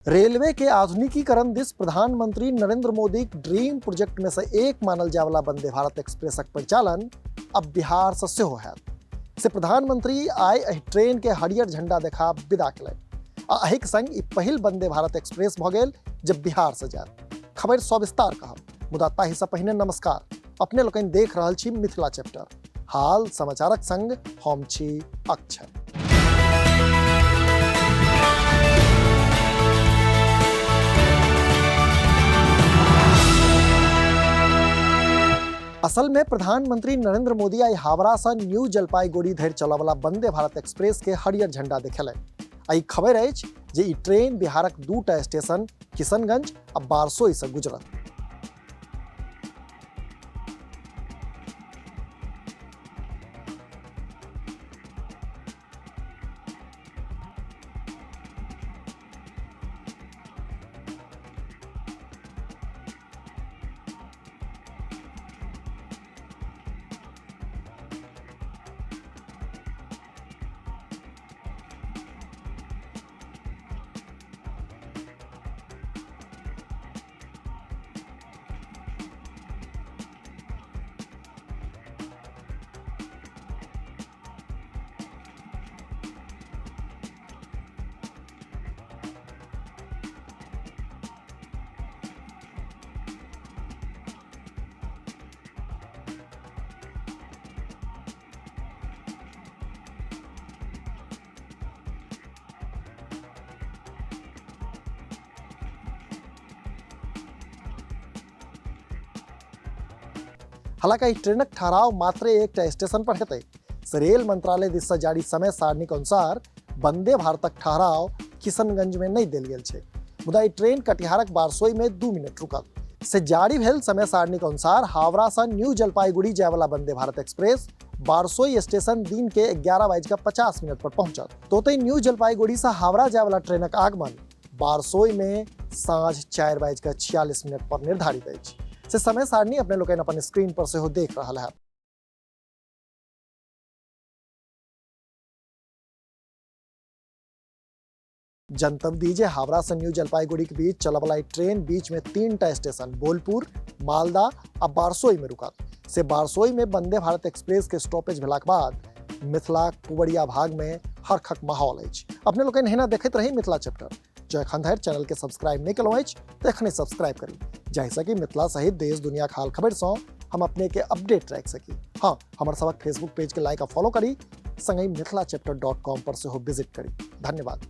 Railway के आधुनिकीकरण दिस प्रधानमंत्री नरेंद्र मोदीक ड्रीम प्रोजेक्ट में से एक मानल जाय वाला वंदे भारत एक्सप्रेसक परिचालन अब बिहार से सेहो हैत। से प्रधानमंत्री आइ एहि ट्रेन के हरियर झंडा देखा विदा केलनि आ एहिक संग ई पहिल वंदे भारत एक्सप्रेस भऽ गेल जे बिहार से जायत। खबरि सविस्तार कहब, मुदा ताहि से पहिने नमस्कार। अपने लोकनि देख रहल छी मिथिला चैप्टर। हाल समाचारक संग हम छी अक्षय। असल में प्रधानमंत्री नरेंद्र मोदी आई हावड़ा से न्यू जलपाईगुड़ी धरि चलऽवला वंदे भारत एक्सप्रेस के हरियर झंडा देखेलनि। आ ई खबर अछि जे ई ट्रेन बिहारक दूटा स्टेशन किशनगंज आ बारसोई से गुजरत। हालांकि एहि ट्रेनक ठहराव मात्र एकटा स्टेशन पर हेतै। से रेल मंत्रालय दिस से जारी समय सारणीक अनुसार वंदे भारतक ठहराव किशनगंज में नहि देल गेल छै, मुदा ई ट्रेन कटिहारक बारसोई में 2 मिनट रुकल। से जारी भेल समय सारणीक अनुसार हावड़ा से न्यू जलपाईगुड़ी जायवाला वंदे भारत एक्सप्रेस बारसोई स्टेशन दिन के 11:50 पर पहुंचल। तो ओतहि न्यू जलपाईगुड़ी से हावड़ा जायवाला ट्रेनक आगमन बारसोई में साँझ 4:46 पर निर्धारित अछि। से समय सारणी अपने लोकनि अपन स्क्रीन पर सेहो देख रहल है। जनतब दी जे हावड़ा से न्यू जलपाईगुड़ी के बीच चलऽवला ई ट्रेन बीच में 3टा स्टेशन बोलपुर, मालदा आ बारसोई में रुकत। से बारसोई में वंदे भारत एक्सप्रेस के स्टॉपेज भेलाक बाद मिथिलाक पुबरिया भाग में हरखक माहौल अछि। अपने लोकनि एहिना देखैत रही मिथिला चैप्टर। जँ एखन धरि चैनल के सब्सक्राइब नहि केलहुँ अछि तऽ एखने सब्सक्राइब करी, जाहिसँ कि मिथिला सहित देश दुनियाक हाल खबरिसँ हम अपने के अपडेट राखि सकी। हाँ, हमर सबक फेसबुक पेज के लाइक आ फॉलो करी, संगहि मिथिला चैप्टर.com पर सेहो विजिट करी। धन्यवाद।